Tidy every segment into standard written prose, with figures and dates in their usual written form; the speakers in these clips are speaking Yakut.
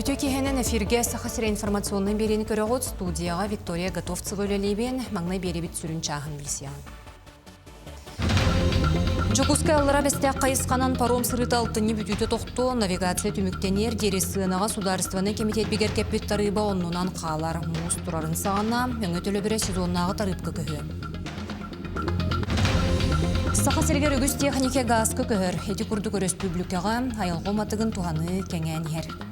Үтүө киэһэнэн эфиргэ Саха сирэ информационнай биэриини көрөҕүт. Студияҕа Виктория Готовцева үлэлиибин. Маҥнай биэрэбит сүрүн чааһын билсиэҕиҥ. Дьокуускай Аллара Бэстээх хайысханан паром сырыыта алтынньы бүтүүтэ тохтуо, навигация түмүктэниэр диэри сыанаҕа судаарыстыбаннай кэмитиэт бигэргэппит тарыыба оннунан хаалар. Муус турарын саҕана өҥө төлөбүрэ сезоннааҕы тарыыпка көһүө. Саха сиригэр үгүс техникэ гааска көһөр. Ити курдук өрөспүүбүлүкэҕэ айылҕа уматыгын туһаныы кэҥээн иһэр.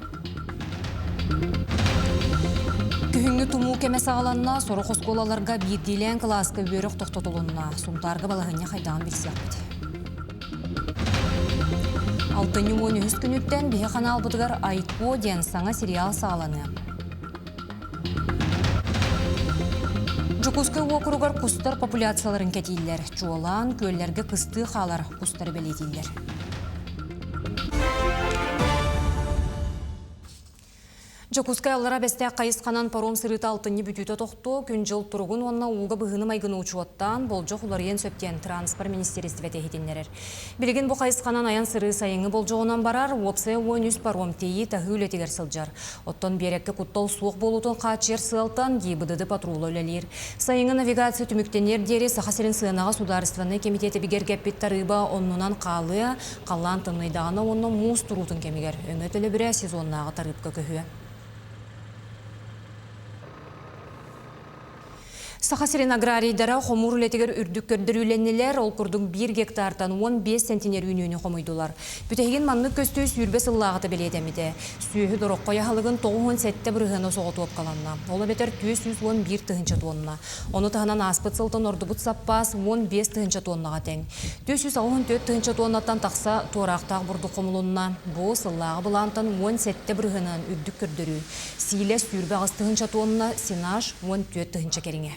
Күһүҥҥү тумуу кэмэ саҕаланна, сорох оскуолаларга биирдиилээн кылааска үөрэх тохтотулунна. Сунтаарга балаһыанньа хайдаҕын билсиэхпит. Алтынньы 13 күнүттэн биһи ханаалбытыгар Айко диэн саҥа сериал саҕаланыа. Дьокуускай уокуругар кустар популяцияларын кэтииллэр. Чуолаан, күөллэргэ кыстыы хаалар кустары бэлиэтииллэр. Дьокуускай Аллара Бэстээх хайысханан паром сырыыта алтынньы бүтүүтэ тохтуо, күн-дьыл туругун уонна ууга быһыыны-майгыны учуоттаан, болдьох уларыйан сөп диэн транспорт министиэристибэтэ иһитиннэрэр. Билигин бу хайысханан айан-сырыы сайыҥҥы болдьоҕунан барар, уопсайа 13 паром тиэйии-таһыы үлэтигэр сылдьар. Оттон биэрэккэ куттал суох буолуутун хааччыйар сыалтан ГИБДД патрула үлэлиир. Сайыҥҥы навигация түмүктэниэр диэри Саха сирин сыанаҕа судаарыстыбаннай кэмитиэтэ бигэргэппит тарыыба оннунан хаалыа, халлаан тымныйдаҕына уонна муус туруутун кэмигэр өҥө төлөбүрэ сезоннааҕы тарыыпка көһүө. Саха сирин аграрийдара хомуур үлэтигэр үрдүк көрдөрүүлэннилэр, ол курдук биир гектартан 15 сентинер үүнүүнү хомуйдулар. Бүтэһигин маннык көстүү сүүрбэ сыллааҕыта бэлиэтэммитэ. Сүөһү дороххой аһылыгын 97 бырыһыана соҕотуопкаланна. Ол эбэтэр 411 тыһыынча туонна. Ону таһынан ааспыт сылтан ордубут саппаас 15 тыһыынча туоннаҕа тэҥ. 484 тыһыынча туоннаттан тахса туораахтаах бурдук хомулунна. Бу сыллааҕы былаантан 17 бырыһыанынан үрдүк көрдөрүү. Сиилэ 28 тыһыынча туонна, сенаж 14 тыһыынча кэриҥэ.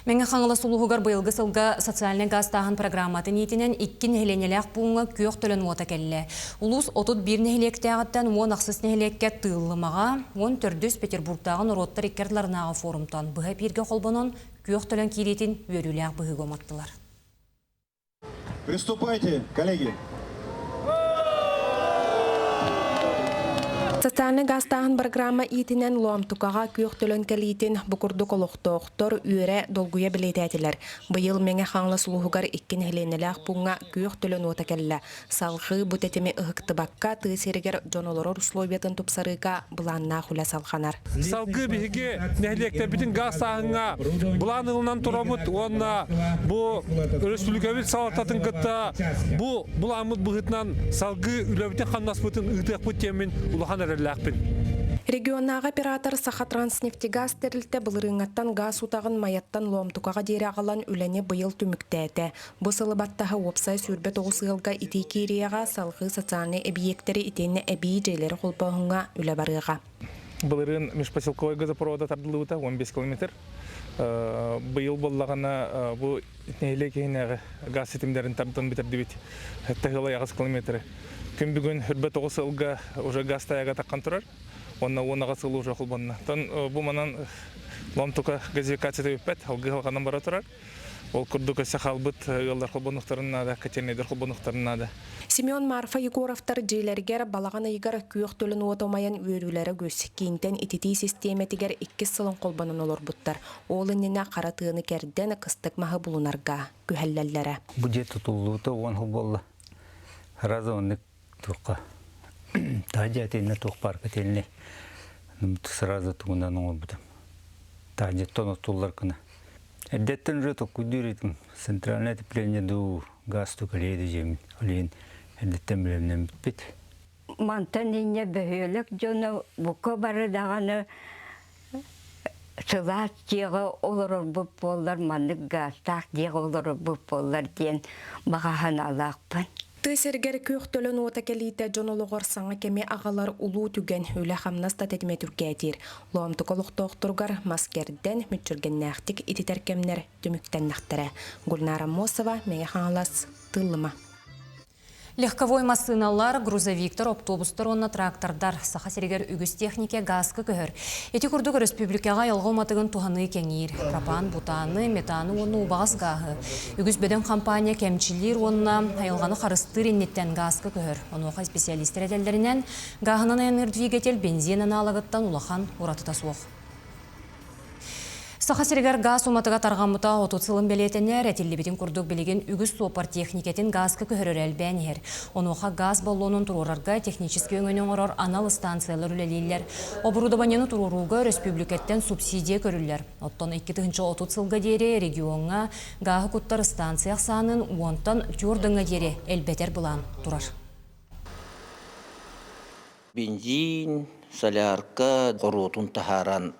Мэҥэ Хаҥалас улууһугар быйылгы сылга социальнай гаастааһын программатын иитинэн икки нэһилиэнньэлээх пууҥҥа күөх төлөн уота кэллэ. Улуус 31 нэһилиэктээҕиттэн 16 нэһилиэккэ Тыыллымаҕа, 14 Петербургдааҕы норуоттар икки ардыларынааҕы форумтан быһа эпииргэ холбонон күөх төлөн киириитин үөрүүлээх быһыыга уматтылар. Приступайте, коллеги. Социальнай гаастааһын программа иитинэн Лоомтукаҕа күөх төлөн кэлиитин бу курдук олохтоохтор үөрэ долгуйа бэлиэтээтилэр. Быйыл Мэҥэ Хаҥалас улууһугар икки нэһилиэнньэлээх пууҥҥа күөх төлөн уота кэллэ. Салҕыы бу тэтими ыһыктыбакка тыа сиригэр дьон олорор условиятын тупсарыыга былааннаах үлэ салҕанар. Салгыы биһиги нэһилиэктэрбитин гаастааһыҥҥа былаан ылынан турабыт уонна бу өрөспүүбүлүкэбит салалтатын кытта бу былааммыт быһыытынан салгыы үлэбитин-хамнаспытын ыытыахпыт диэммин улахан эрэллээхпин. Регионнааҕы оператор Сахатранснефтегаз тэрилтэ былырыыҥҥаттан гаас утаҕын Майаттан Лоомтукаҕа диэри аҕалан үлэни быйыл түмүктээтэ. Бу сылы баттаһа уопсай 29 ыалга итии киириэҕэ, салгыы социальнай эбийиэктэри итиэннэ эбии дьиэлэри холбооһуҥҥа үлэ барыаҕа. Былырыын межпоселковай газопровода тардыллыбыта 15 километр. Быйыл буоллаҕына бу нэһилиэк иһинээҕи газ ситимнэрин тардан бүтэрдибит. Таһыылай 8 километры. Күн бүгүн 29 сылга уже газ тайага таххан турар. Уонна 10 сыл уже холбонно. Тон бу манан ломтука газификацията бүппэт, алгыы халҕанан бара турар. Ол курдук өссө хаалбыт ыаллар холбонуохтарын наада, котельнайдар холбонуохтарын наада. Семен Марфа Егоровтар дьиэлэригэр балаҕан ыйыгар күөх төлөн уота умайан үөрүүлэрэ үгүс. Киинтэн ититии систиэмэтигэр иккис сылын холбонон олорбуттар. Ол иннинэ хара тыаны кэрдэн, кыстык маһы булунарга күһэллэллэрэ. Бу дьиэ тутуллуута уон сыл буолла. Сразу оннук туохха таһдьа этиннэ туох баар котельнай сразу тугунан оҥорбутум. Таһдьаттан оттуллар гына. Эрдэттэн уже толкуйдуур этим. Центральное отопление дуу, газ дуу кэлиэ дуу дьиэмин. Ол иһин эрдэттэн бэлэмнэммиппит. Мантан инньэ бөһүөлэк дьоно бука бары даҕаны сылаас дьиэҕэ олорорбут буоллар, маннык гаастаах дьиэҕэ олорорбут буоллар диэн баҕа санаалаахпын. Тыа сиригэр күөх төлөн уота кэлиитэ дьон олоҕор саҥа кэми аҕалар улуу түгэн, үлэ-хамнас да тэтимэ түргээтиир. Лоомтука олохтоохторугар мас кэрдэн, мүччүргэннээхтик ититэр кэмнэр түмүктэннэхтэрэ. Гульнара Мосова, Мэҥэ Хаҥалас, Тыыллыма. Легковой массыыналар, грузовиктар, оптуобустар уонна трактордар Саха сиригэр үгүс техникэ гааска көһөр. Ити курдук өрөспүүбүлүкэҕэ айылҕа уматыгын туһаныы кэҥиир. Пропан, бутаны, метаны уонна убаҕас гааһы. Үгүс бөдөҥ хампаанньа кэмчилиир уонна айылҕаны харыстыыр инниттэн гааска көһөр. Онуоха исписэлиистэр этэллэринэн, гааһынан айанныыр двигатель бензин аналогыттан улахан уратыта суох. Саха сиригэр гаас уматыга тарҕаммыта 30 сылын бэлиэтэнэр, этиллибитин курдук билигин үгүс суоппар техникэтин гааска көһөрөрө элбээн иһэр. Онуоха гаас баллонун туруорарга техническэй өҥөнү оҥорор анал станциялар үлэлииллэр. Оборудованиены туруорууга өрөспүүбүлүкэттэн субсидия көрүллэр. Оттон 2030 сылга диэри региоҥҥа гааһы куттар станция ахсаанын уонтан түөрт диэри элбэтэр былаан турар. Бензин, солярка хоруотун таһааран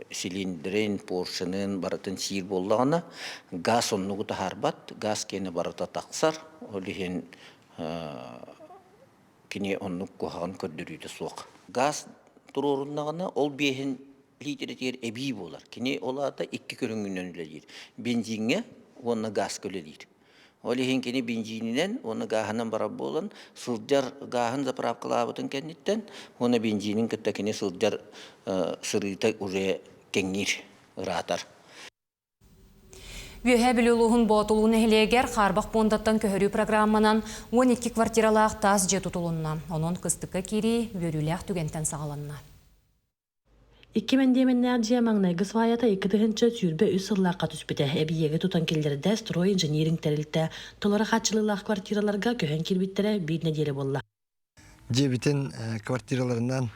цилиндрин, поршенын барытын сиир буоллаҕына, газ оннугу таһаарбат, газ киэнэ барыта тахсар, ол иһин кини оннук куһаҕан көрдөрүүтэ суох. Газ туруоруннаҕына, ол биэһин литератигэр эбии буолар. Кини ол аата икки көрүҥүнэн үлэлиир. Бензиҥҥэ уонна газка үлэлиир. Ол иһин кини бензининэн уонна гааһынан барар буолан, сылдьар гааһын заправкалаабытын кэнниттэн уонна бензинин кытта кини сылдьар сырыыта уже кэҥиир, ыраатар. Үөһээ Бүлүү улууһун Боотулуу нэһилиэгэр хаарбах пуондаттан көһөрүү программанан 12 квартиралаах таас дьиэ тутулунна. Онон кыстыкка киирии үөрүүлээх түгэнтэн саҕаланна. Икки мэндиэмэннээх дьиэ маҥнайгы сваята 2023 сыллаахха түспүтэ. Эбийиэги тутан киллэрдэ «Стройинжиниринг» тэрилтэ. Толору хааччылыылаах квартираларга көһөн киирбиттэрэ биир нэдиэлэ буолла. Дьиэбитин квартираларынан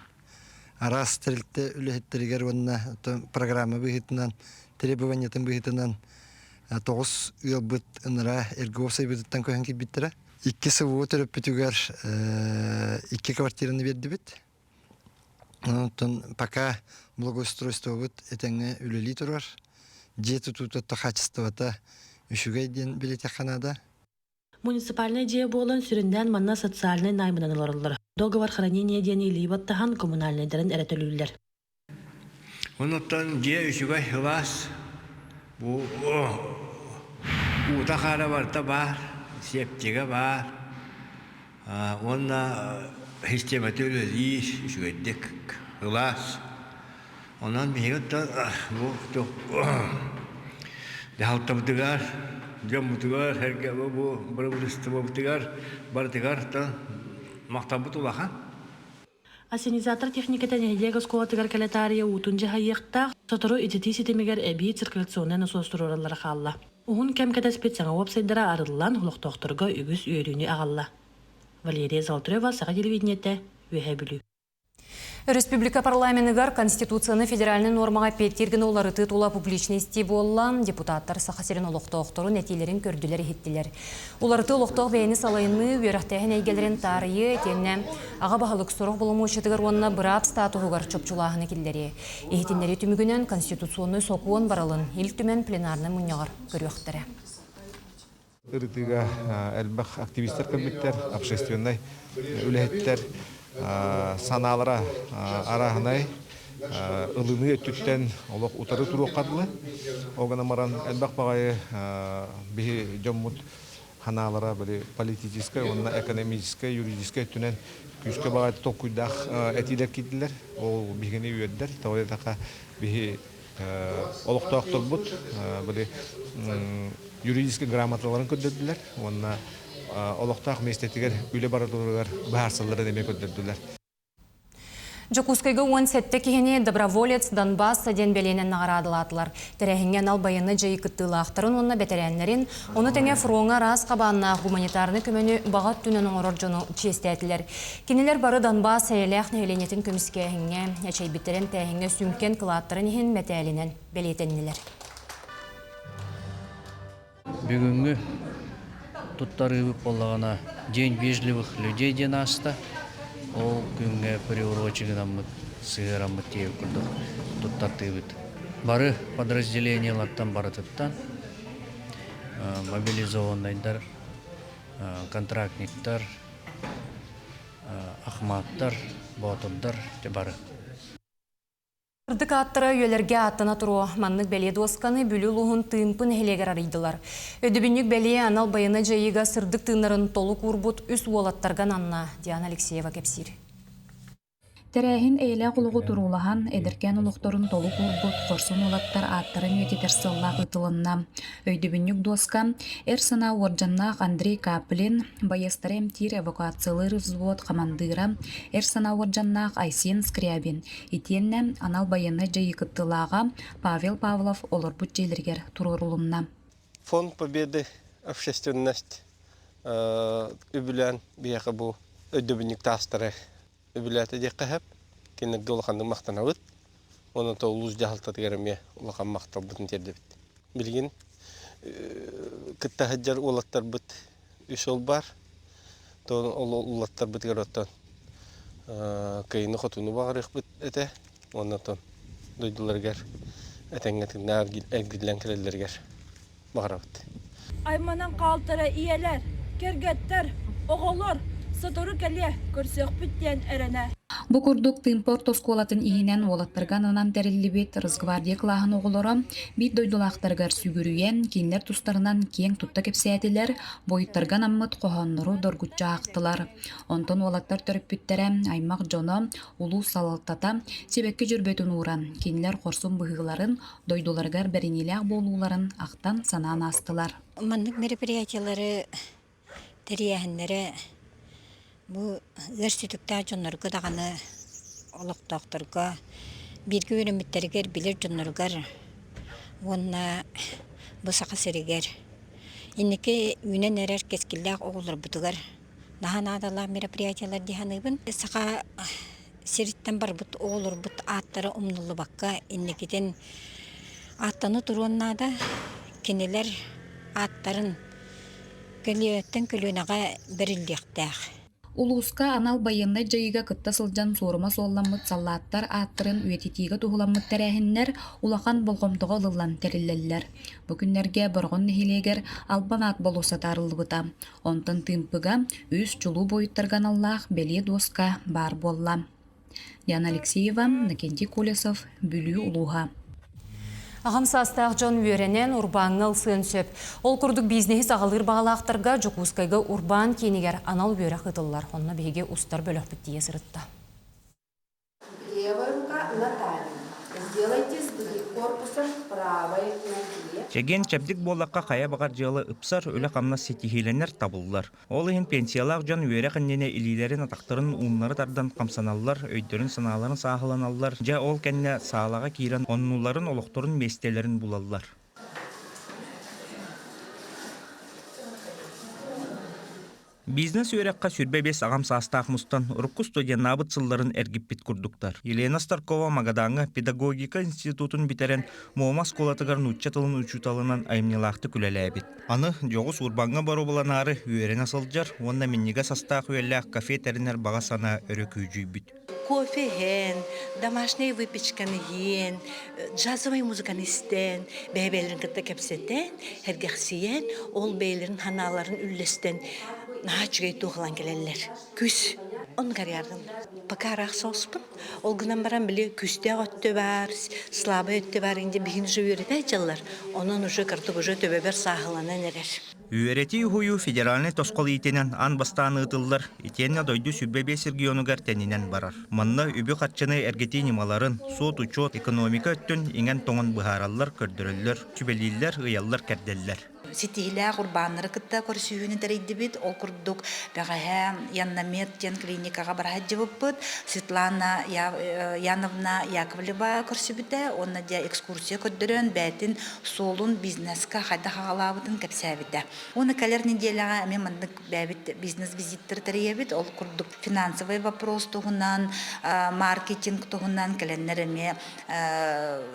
араас тэрилтэ үлэһиттэригэр уонна программа быһыытынан, требованиетын быһыытынан тоҕус ыалбыт ыныраа эргэ уопсайбытыттан көһөн киирбиттэрэ. Икки СВО төрөппүтүгэр икки квартираны биэрдибит. Онтон пока благоустройствобут этэҥҥэ үлэлии турар. Дьиэ тутуута хаачыстыбата үчүгэй диэн билиэтэххэ наада. Муниципальнай дьиэ буолан сүрүннээн манна социальнай наймынан олороллор. Договор хранения диэни илии баттаһан коммунальнайдарын эрэ төлүүллэр. Онуттан дьиэ үчүгэй сылаас, бу уута хаара барыта баар, септигэ баар уонна систиэмэтэ үлэлиир үчүгэйдик сылаас. Онон биһиги бу дьаһалтабытыгар, дьоммутугар, сэргэ бу бырабыыталыстыбабытыгар барытыгар махталбыт улахан. Ассенизатор техниката нэһилиэк оскуолатыгар кэлэ таарыйа уутун дьаһайыахтаах, сотору ититии ситимигэр эбии циркуляционнай насос туруораллара хаалла. Уһун кэм кэтэспит саҥа уопсайдара арыллан, олохтоохторго үгүс үөрүүнү аҕалла. Валерия Золотарева, Саха телевидениетэ, Үөһээ Бүлүү. Республика парламеныгар Конституцияны федеральнай нуормаҕа эппиэттиир гына уларытыы тула публичный истии буолла. Депутаттар Саха сирин олохтоохторун этиилэрин көрдүлэр-иһиттилэр. Уларытыы олохтоох бэйэни салайыныы, үөрэхтээһин эйгэлэрин таарыйыы, итиэннэ аҕа баһылык сорох боломуочуйатыгар уонна быраап статуһугар чопчулааһыны киллэриэ. Иһитиннэрии түмүгүнэн Конституционнай сокуон барылын Ил Түмэн пленарнай мунньаҕар көрүөхтэрэ. Ырытыыга элбэх активистар кэлбиттэр, общественнай үлэһиттэр санаалара арааһынай, ылыныы өттүттэн олох утары туруохха дылы. Ол гынан баран элбэх баҕайы биһи дьоммут санаалара били политическай уонна экономическай, юридическай өттүнэн күүскэ баҕайы толкуйдаах этиилэр киирдилэр. Ол биһигини үөрдэр. Тоҕо диэтэххэ биһи олохтоохторбут били юридическай грамоталарын көрдөрдүлэр уонна олохтоох миэстэтигэр үлэ бара турарыгар быһаарсалларын эмиэ көрдөрдүлэр. Дьокуускайга 17 киһини «Доброволец Донбасса» диэн бэлиэнэн наҕараадалаатылар. Тэрээһиҥҥэ анал байыаннай дьайыы кыттыылаахтарын уонна бэтэрээннэрин, ону тэҥэ фроҥҥа араас хабааннаах гуманитарнай көмөнү баҕа өттүнэн оҥорор дьону чиэстээтилэр. Кинилэр бары Донбасс эйэлээх нэһилиэнньэтин көмүскээһиҥҥэ, эчэйбиттэрин эмтээһиҥҥэ сүҥкэн кылааттарын иһин мэтээлинэн бэлиэтэннилэр. Бүгүҥҥү туттарыыбыт буоллаҕына День вежливых людей диэн ааста. Ол күҥҥэ приурочигынаммыт, сыһыараммыт диэбит курдук туттартыыбыт. Бары подразделениелартан барытыттан мобилизованнайдар, контрактниктар, ахматтар, боотурдар бары. Сырдык ааттара үйэлэргэ ааттана туруо. Маннык бэлиэ дуосканы Бүлүү улууһун Тыымпы нэһилиэгэр арыйдылар. Өйдөбүнньүк бэлиэ анал байыаннай дьайыыга сырдык тыыннарын толук уурбут үс уолаттарга ананна, Диана Алексеева кэпсиир. Тэрээһин эйэлээх олоҕу туруулаһан, эдэркээн олохторун толук уурбут хорсун уолаттар ааттарын үйэтитэр сыаллаах ыытылынна. Өйдөбүнньүк дуоска Эр санаа уордьаннаах Андрей Каплин, байыастары эмтиир эвакуациялыыр взвод хамандыыра Эр санаа уордьаннаах Айсен Скрябин, итиэннэ анал байыаннай дьайыы кыттыылааҕа Павел Павлов олорбут дьиэлэригэр туруорулунна. Фонд Победы общественность үбүлээн биһиэхэ бу өйдөбүнньүк таастары үбүлээтэ диэххэ сөп. Кинилэргэ улаханнык махтанабыт. Онон то улуус дьаһалтатыгар эмиэ улахан махталбытын тиэрдэбит. Билигин кытта сылдьар уолаттарбыт үс ол баар. То ол уолаттарбытыгар оттон кыайыыны-хотууну баҕарыахпыт этэ. Уонна оттон дойдуларыгар этэҥҥэ тыыннаах эргиллэн кэлэллэригэр баҕарабыт. Айманан хаалтара ийэлэр, кэргэттэр, оҕолор сотору кэлиэ, көрсүөхпүт диэн эрэнэ. Бу курдук Тыымпа орто оскуолатын иһинэн уолаттарга ананан тэриллибит Росгвардия кылааһын оҕолоро биир дойдулаахтарыгар сүгүрүйэн, кинилэр тустарынан киэҥ тутта кэпсээтилэр, буойуттарга анаммыт хоһооннору доргуччу аахтылар. Онтон уолаттар төрөппүттэрэ, аймах дьоно, улуус салалтата сибэкки дьөрбөтүн ууран, кинилэр хорсун быһыыларын, дойдуларыгар бэриниилээх буолууларын ахтан-санаан аастылар. Маннык мероприятиелары тэрийээһиннэрэ бу ыар сүтүктээх дьоннорго даҕаны олохтоохторго бииргэ үөрэммиттэригэр билэр дьонноругар уонна бу Саха сиригэр инники үүнэн эрэр кэскиллээх оҕолорбутугар наһаа наадалаах мероприятиелар дии саныыбын. Саха сириттэн барбыт оҕолорбут ааттара умнуллубакка инникитин ааттана туруон наада. Кинилэр ааттарын көлүөнэттэн көлүөнэҕэ бэриллиэхтээх. Улууска анал байыаннай дьайыыга кытта сылдьан суорума суолламмыт саллааттар ааттарын үйэтитиигэ туһуламмыт тэрээһиннэр улахан болҕомтоҕо ылыллан тэриллэллэр. Бу күннэргэ Бороҕон нэһилиэгэр Албан аат болуоссата арыллыбыта. Онтон Тыымпыга үс чулуу буойуттарга аналлаах бэлиэ дуоска баар буолла. Яна Алексеева, Иннокентий Колесов, Бүлүү улууһа. Аҕам саастаах дьон үөрэнэн урбааҥҥа ылсыан сөп. Ол курдук бизнеһи саҕалыыр баҕалаахтарга Дьокуускайга урбаан киинигэр анал үөрэх ыытыллар. Онно биһиги устар бөлөхпүт тиийэ сырытта. Левая рука на талию. Сделайте сдвиг корпусом правой ноги. Чэгиэн чэбдик буоллахха хайа баҕар дьыала ыпсар, үлэ-хамнас ситиһиилэнэр, табыллар. Ол иһин пенсиялаах дьон үөрэх иннинэ илиилэрин-атахтарын ууннары тардан хамсаналлар, өйдөрүн-санааларын сааһыланаллар, дьэ ол кэннэ саалаҕа киирэн оннуларын, олохторун миэстэлэрин булаллар. Бизнес үөрэххэ 25 аҕам саастаах мустан урукку студеннаабыт сылларын эргиппит курдуктар. Елена Старкова Магадаҥҥа педагогика институтун бүтэрэн Муома оскуолатыгар нуучча тылын учууталынан айымньылаахтык үлэлээбит. Аны дьоҕус урбаҥҥа боруобаланаары үөрэнэ сылдьар уонна минньигэс астаах үөллээх кафе тэринэр баҕа санаа өрө күүдьүйбүт. Кофе иһэн, домашняя выпечканы иһэн, джазовай музыканы истэн, бэйэ-бэйэлэрин кытта кэпсэтэн, сэргэхсийэн, ол бэйэлэрин санааларын үллэстэн наһаа үчүгэй туох ылан кэлэллэр. Күс. Оннук арыйаргын. Пока араах соҕуспун. Ол гынан баран били күстээх өттө баар, слабай өттө баар инде биһин уже үөрэтэ дьаллар. Онон уже кырдык уже төбөбөр сааһыланан эрэр. Үөрэтии уһуйуу федеральнай тосхол иитинэн аан бастаан ыытыллар, итиэннэ дойду 25 регионугар тэнинэн барар. Манна үбү-харчыны эргитии ньымаларын, суот-учуот, экономика өттүн иҥэн-тоҥон быһаараллар, көрдөрөллөр, сүбэлииллэр, ыйаллар-кэрдэллэр. Ситиһиилээх урбааннары кытта көрсүһүүнү тэрийдибит. Ол курдук, бэҕэһээ Яннамед диэн клиникаҕа бара сылдьыбыппыт. Светлана Яновна Яковлева көрсүбүтэ уонна дьэ экскурсия көрдөрөн, бэйэтин суолун бизнеска хайдах аҕалаабытын кэпсээбитэ. Уонна кэлэр нэдиэлэҕэ эмиэ маннык бэйэбит бизнес-визиттэр тэрийэбит. Ол курдук финансовый вопрос туһунан, маркетинг туһунан кэлэннэр эмиэ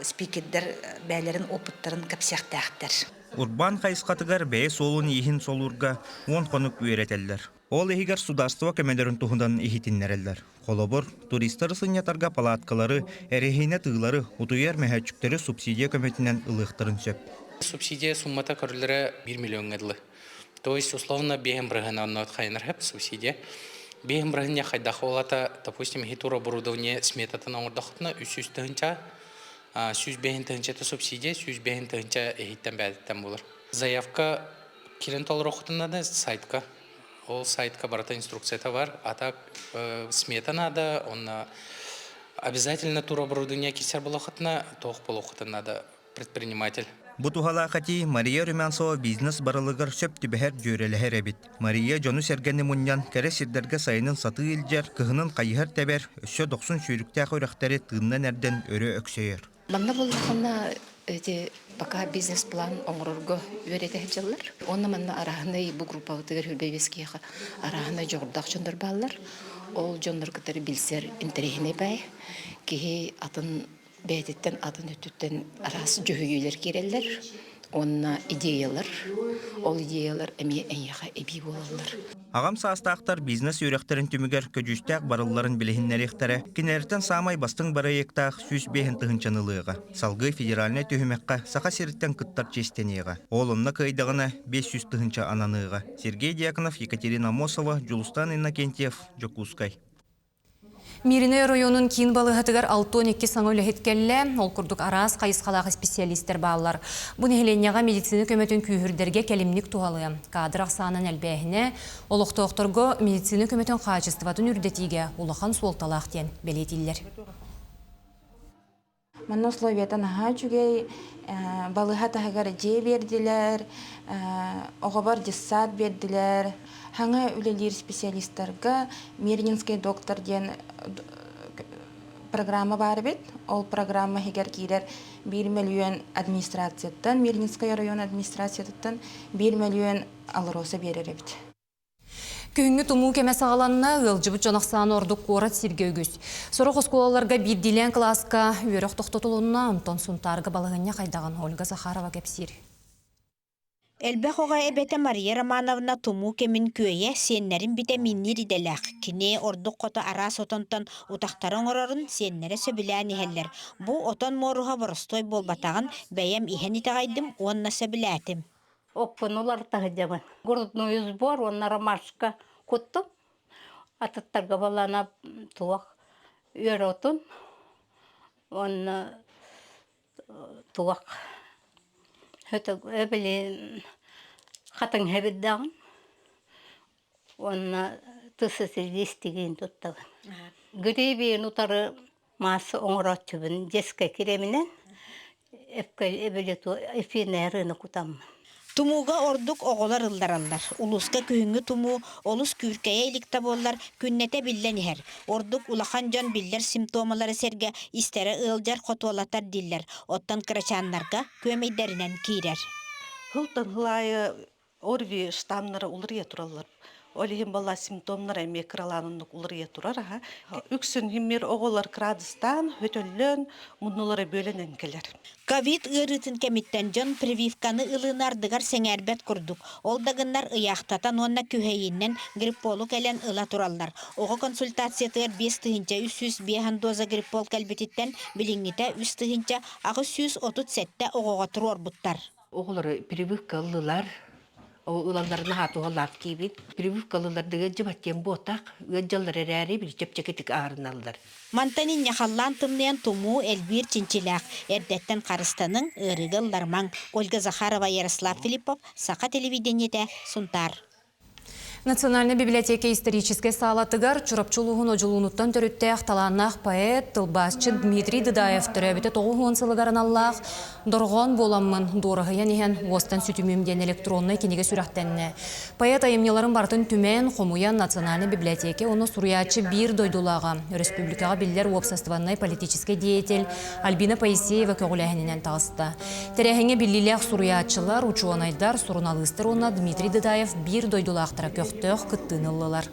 спикердэр бэйэлэрин опыттарын кэпсиэхтээхтэр. Урбаан хайысхатыгар бэйэ суолун-ииһин солуурга 10 хонук үөрэтэллэр. Ол иһигэр судаарыстыба көмөлөрүн туһунан иһитиннэрэллэр. Холобур, туристары сынньатарга палаткалары, эрэһиинэ тыылары, утуйар мөһөөччүктэри субсидия көмөтүнэн ылыахтарын сөп. Субсидия суммата көрүллэрэ 1 миллиоҥҥа дылы. То есть, условно, биэһин бырыһыан онно хайынар хөп субсидия. Биэһин бырыһыан хайдах олата, допустим, хитур оборудование сметатын оҥордоххутуна 300 тыһынча. 105 тыһыынчата субсидия, 105 тыһыынча иһиттэн бээтиттэн буолар. Заявка кирен толоруоххутун надо сайтка. Ол сайтка барыта инструкцията бар. А так смета надо, онно обязательно туроборудование кисер болохытына, тоох болохытын надо предприниматель. Бу туһалаах этии Мария Румянцева бизнес барылыгар сөп түбэһэр дьүөрэлэһэр эбит. Мария дьону-сэргэни мунньан, кэрэ сирдэргэ сайынын сатыы илдьэр, кыһынын хайыһар тэбэр, өссө дохсун сүүрүктээх үрэхтэри тыынынан эрдэн өрө өксөйөр. Манна буоллахына эти пока бизнес-план оҥорорго үөрэтэ сылдьаллар. Уонна манна арааһынай бу группабытыгар Хүрбэйбэскиэхэ арааһынай дьоҕурдаах дьоннор бааллар. Ол дьоннор кытары билсэр интэриэһинэй баай. Киһи атын бэйэтиттэн атын өттүттэн араас дьүһүйүүлэр киирэллэр уонна идеялар. Ол идеялар эмиэ эйиэхэ эбии буолаллар. Аҕам саастаахтар бизнес үөрэхтэрин түмүгэр көдьүүстээх барылларын билиһиннэриэхтэрэ. Кинилэртэн саамай бастыҥ бырайыактаах 105 тыһыынчаны ылыаҕа. Салгыы федеральнай түһүмэххэ Саха сириттэн кыттар чиэстэниэҕэ. Ол онно кыайдаҕына 500 тыһыынча ананыаҕа. Сергей Дьяконов, Екатерина Аммосова, Дьулустан Иннокентьев, Дьокуускай. Мииринэй оройуонун киин балыыһатыгар 62 саҥа үлэһит кэллэ. Ол курдук араас хайысхалаах исписэлиистэр бааллар. Бу нэһилиэнньэҕэ медицина көмөтүн күүһүрдэргэ кэлимник туһалыа. Кадр ахсаанын элбээһинэ олохтоохторго медицина көмөтүн хаачыстыбатын үрдэтиигэ улахан суолталаах диэн бэлиэтииллэр. Манна условията наһаа үчүгэй, балыыһа таһыгар дьиэ биэрдилэр, оҕобор дьыссаат биэрдилэр. Хаҥа үлэлиир специалистарга Мирнинский доктор диэн программа баар эбит. Ол программа иһигэр киирэр 1 мөлүйүөн администрацияттан, Мирнинскай оройуон администрациятыттан 1 мөлүйүөн АЛРОСА биэрэр эбит. Күһүҥҥү тумуу кэмэ саҕаланна, ыалдьыбыт дьон ахсаана ордук куорат сиргэ үгүс. Сорох оскуолаларга биирдиилээн кылааска үөрэх тохтотулунна, онтон Сунтаарга балаһыанньа хайдаҕын Ольга Захарова кэпсиир. Элбэх оҕо эбэтэ Мария Романовна тумуу кэмин күөйэ, сиэннэрин битэмиинниир идэлээх. Кини ордук хото араас отонтон утахтары оҥорорун сиэннэрэ сөбүлээн иһэллэр. Бу отон муоруһа боростуой буолбатаҕын бэйэм иһэн итэҕэйдим уонна сөбүлээтим. Оппун уларыта сылдьабын. Грудной сбор уонна ромашка куттум. Атыттарга балана туох үөр отун уонна туох били хатыҥ хэбирдэҕин уонна тыс истигиин туттабын. Грибиин утары Маас оҥорооччубун дьэскэ киреминэн эфирнэй арыыны кутаммын. Тумууга ордук оҕолор ыллараллар. Улууска күһүҥҥү тумуу олус күүркэйэ илик да буоллар, күннэтэ биллэн иһэр. Ордук улахан дьон биллэр симптомалары сэргэ истэрэ ыалдьар, хотуолатар дииллэр. Оттон кырачааннарга күөмэйдэринэн киирэр. Сылтан сыл аайы ОРВИ штаммнара уларыйа тураллар. Ол иһин балла симптомнар эмиэ кыралаан оннук уларыйа турар аха. Үксүн химмир оҕолор кыраадыстаан, хөтөллөн, муннулара бүөлэнэн кэлэр. Ковид ыарыытын кэмиттэн дьон прививканы ылыыны ардыгар сэҥээрбэт курдук. Ол да гыннар ыйаахтатан уонна күһэйинэн грипполу кэлэн ыла тураллар. Оҕо консультациятыгар 5305 доза гриппол кэлбититтэн билиҥҥитэ 3837 оҕоҕо туруорбуттар. Оҕолору прививка ыллылар. Ылалларын аһаатуһалаах диибин. Прививка ыллылар да ыалдьыбат диэн буотах. Ыалдьаллар эрээри били чэпчэкитик аарыналлар. Мантан инньэ халлаан тымныйан тумуу элбиир чинчилээх. Эрдэттэн харыстаныҥ, ыарыыга ылларымаҥ. Ольга Захарова, Ярослав Филиппов, Саха телевидениетэ, Сунтаар. Национальнай библиотека историческай саалатыгар Чурапчы улууһун Одьулуунуттан төрүттээх талааннаах поэт, тылбаасчыт Дмитрий Дыдаев төрөөбүтэ 90 сылыгар аналлаах «Дорҕоон буоламмын, дуораһыйан иһэн уостан сүтүмүм» диэн электроннай кинигэ сүрэхтэннэ. Поэт айымньыларын барытын түмэн, хомуйан Национальнай библиотека уонна суруйааччы биир дойдулааҕа, өрөспүүбүлүкэҕэ биллэр уопсастыбаннай-политическай деятель Альбина Поисеева көҕүлээһининэн таҕыста. Тэрээһиҥҥэ биллиилээх суруйааччылар, учуонайдар, суруналыыстар уонна Дмитрий Дыдаев биир дойдулаахтара көхтөөх кыттыыны ыллылар.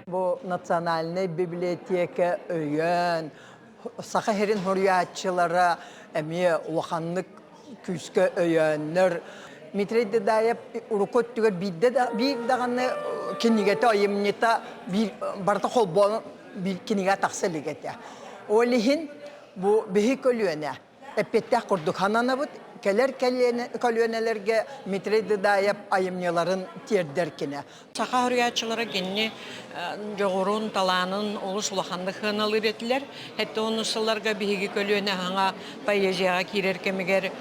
Бу национальнай библиотека өйөөн, Саха сирин суруйааччылара эмиэ улаханнык күүскэ өйөөннөр. Дмитрий Дыдаев урукку өттүгэр биирдэ да биир даҕаны кинигэтэ айымньыта биир барыта холбоон биир кинигэ тахса илик этэ. Ол иһин бу биһи көлүөнэ эппиэттээх курдук сананабыт. Кэлэр көлүөнэлэргэ Дмитрий Дыдаев айымньыларын тиэрдэр кини. Саха суруйааччылара кинини дьоҕурун, талаанын олус улаханнык сыаналыыр этилэр. Хэттэ онус сылларга биһиги көлүөнэ хаҥа поэзияҕа киирэр кэмигэр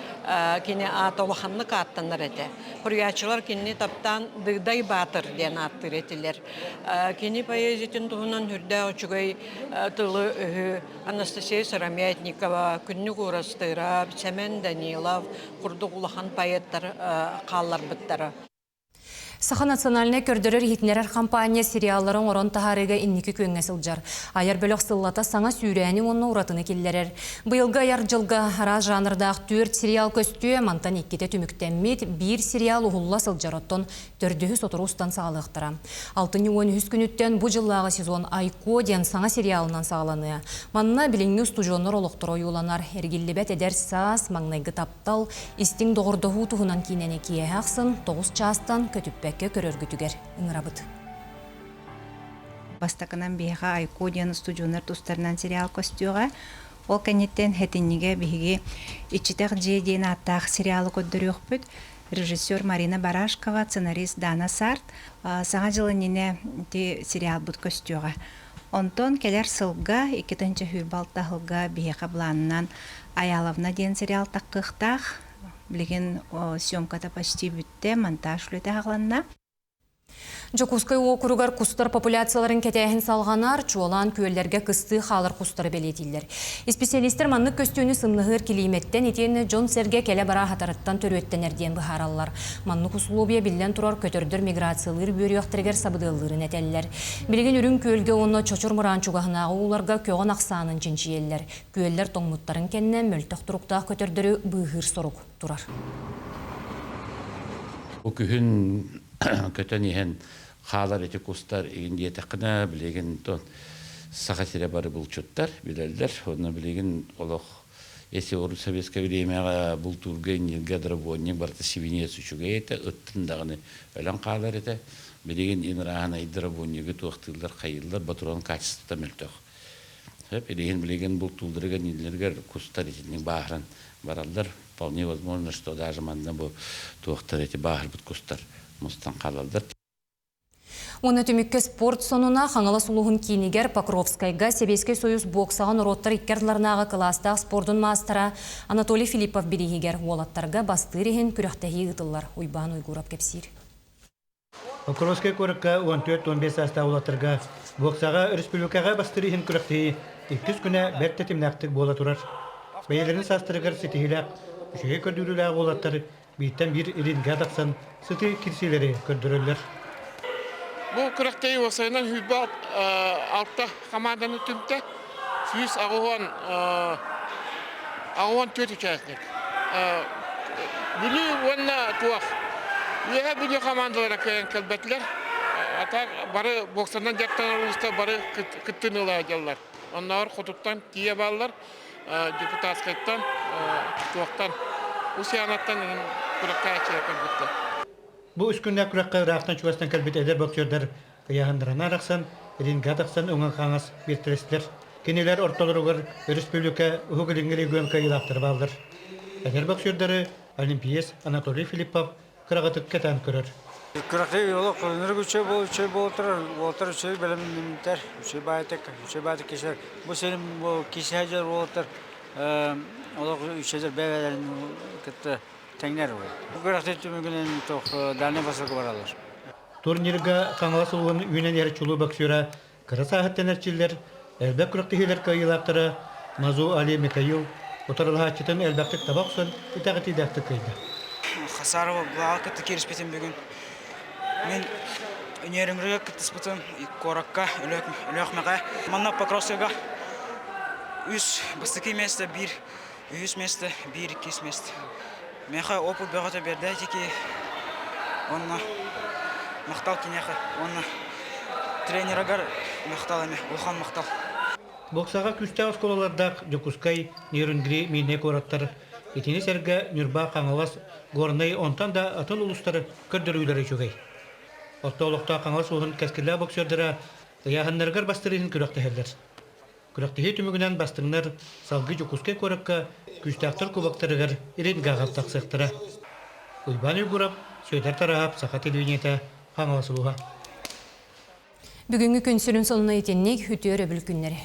кини аата улаханнык ааттанар этэ. Суруйааччылар кинини таптаан Дыгдай Баатыр диэн ааттыыр этилэр. Кини поэзиятын туһунан үрдээх үчүгэй тылы-өһү Анастасия Сыромятникова, Күннүк Уурастыырап, Сэмэн Данилов курдук улахан поэттар хаалларбыттара. Саха национальнай көрдөрөр-иһитиннэрэр компания сериаллары оҥорон таһаарыыга инники күөҥҥэ сылдьар. Айар бөлөх сыллата саҥа сүүрээни уонна уратыны киллэрэр. Быйылгы айар дьылга араас жанрдаах түөрт сериал көстүө, мантан иккитэ түмүктэммит, биир сериал уһулла сылдьар, оттон төрдүһү сотору устан саҕалыахтара. Алтынньы 13 күнүттэн бу дьыллааҕы сезон «Айко» диэн саҥа сериалынан саҕаланыа. Манна билиҥҥи устудьуоннар олохторо ойууланар, эргиллибэт эдэр саас, маҥнайгы таптал, Истиҥ доҕордоһуу туһунан киинэни киэһэ ахсын 9 чаастан көтүппэккэ көрөргүтүгэр ыҥырабыт. Бастакынан биһиэхэ Айко диэн устудьуоннар тустарынан сериал көстүөҕэ. Ол кэнниттэн Хэтиннигэ биһиги Иччитэх дьиэ диэн ааттаах сериалы көрдөрүөхпүт. Режиссер Марина Барашкова, сценарист Дана Сарт. Саҥа дьыл иннинэ ити сериалбыт көстүөҕэ. Онтон кэлэр сылга, 2026 сылга биһиэхэ былаанынан Аяловна диэн сериал таххыахтаах. Билигин съемката почти бүттэ, монтаж үлэтэ аҕаланна. Дьокуускай уокуругар кустар популяцияларын кэтээһин салҕанар, чуолаан күөллэргэ кыстыы хаалар кустары бэлиэтииллэр. Исписэлиистэр маннык көстүүнү сымнаһыар килиимэттэн итиэннэ дьон-сэргэ кэлэ-бара аһатарыттан төрүөттэнэр диэн быһаараллар. Маннык усулуобуйа биллэн турар көтөрдөр миграциялыыр үөрүйэхтэригэр сабыдыаллыырын этэллэр. Билигин Үрүҥ Күөлгэ уонна Чочур Мыраан чугаһынааҕы ууларга көҕөн ахсаанын чинчийэллэр. Күөллэр тоҥмуттарын кэннэ мөлтөх туруктаах көтөрдөрү быыһыыр сорук турар. Бу күһүн көтөн иһэн хаалар ити кустар игин диэтэххинэ билигин Саха сирэ бары булчуттар билэллэр. Онно билигин олох если урут советское времяҕа бултуурга инниргэ дробонник барыта свинец үчүгэй этэ, ыттын даҕаны өлөн хаалар этэ. Билигин инрааһынай дробоннигы туохтыыллар, хайыыллар, батурон качествота мөлтөх. Сөп, илиһин билигин бултуулларыгар, ньиилэригэр кустар итинник бааһыран бараллар. Вполне возможно, что даже манна бу туохтар эти бааһырбыт кустар мустан хаалаллар. Уонна түмүккэ спорт сонуна Хаҥалас улууһун киинигэр Покровскайга Сэбиэскэй Союз боксаҕа норуоттар икки ардыларынааҕы кылаастаах спордун маастара Анатолий Филиппов бирииһигэр уолаттарга бастыыр иһин күрэхтэһии ыытыллар. Уйбаан Уйгуров кэпсиир. Покровскай куоракка 14-15 саастаах уолаттарга боксаҕа республикаҕа бастыыр иһин күрэхтэһии иккис күнэ бэрт тэтимнээхтик буола турар. Бэйэлэрин саастарыгар ситиһиилээх, үчүгэй көрдөрүүлээх уолаттар бииртэн биир рингэ тахсан сытыы кирсиилэри көрдөрөллөр. Бу күрэхтэһии уопсайынан 26 хамаанданы түмтэ. 184 участник. Бүлүү уонна туох Үөһээ Бүлүү хамаандалара кыайан кэлбэтилэр. А так бары боксанан дьарыктанар улуустар бары кыттыыны ыла сылдьаллар. Оннооҕор хотуттан тиийэ бааллар. Депутатскайтан, туохтан, Усьянаттан күрэххэ кэлбиттэр. Бу үс күннээх күрэххэ ыраахтан чугастан кэлбит эдэр боксердар ыйааһыннарынан арахсан, рингэ тахсан уҥа-хаҥас биэртэлэстилэр. Кинилэр ортолоругар өрөспүүбүлүкэ Уһук Илиҥҥи регион кыайыылаахтара бааллар. Эдэр боксердары олимпиец Анатолий Филиппов кыраҕытык кэтээн көрөр. Күрэхтэһии олох ынырык үчүгэй буол үчүгэй буола турар. Уолаттар үчүгэй бэлэмнэммиттэр, үчүгэй баайтык, үчүгэй баайтык киһилэр. Бу сирин бу киһи сылдьар уолаттар олох үчүгэйдэр бэйэлэрин кытта тэҥнэр. Бу күрэхтэһии түмүгүнэн туох Дальнай Востокка бараллар. Турнирга Хаҥалас улууһун үүнэн иһэр чулуу боксера кыра сааһыттан эрчиллэр, элбэх күрэхтэһиилэр кыайыылаахтара Мазу Али Михаил утарылаһааччытын элбэхтик таба охсон итэҕэтиилээхтик кыайда. Хасарова Благо кытта киириспитим бүгүн. Мин Нерюнгрига кыттыспытым куоракка Өлүөхмэҕэ. Манна Покровскайга үс бастакы место, биир үһүс место, биир иккис место. Миэхэ опыт бөҕөтө биэрдэ ити Онно махтал киниэхэ уонна тренерагар махтал эмэ, улахан махтал. Боксаҕа күүстээх оскуолалардаах Дьокуускай, Нерюнгри, Миирнэй куораттар, итини сэргэ Ньурба, Хаҥалас, Горнай, онтон да атын улуустары көрдөрүүлэрэ үчүгэй. Орто олохтоох Хаҥалас улууһун кэскиллээх боксердара ыйааһыннарыгар бастыыр иһин күрэхтэһэллэр. Күрэхтэһии түмүгүнэн бастыҥнар салгыы Дьокуускай куоракка күүстээхтэр кубоктарыгар рингаҕа тахсыахтара. Уйбаан Уйгуров, Сүөдэр Тараһап, Саха телевидениетэ, Хаҥалас улууһа. Бүгүҥҥү күн сүрүн сонуна итинник үтүө өрөбүл күннэри.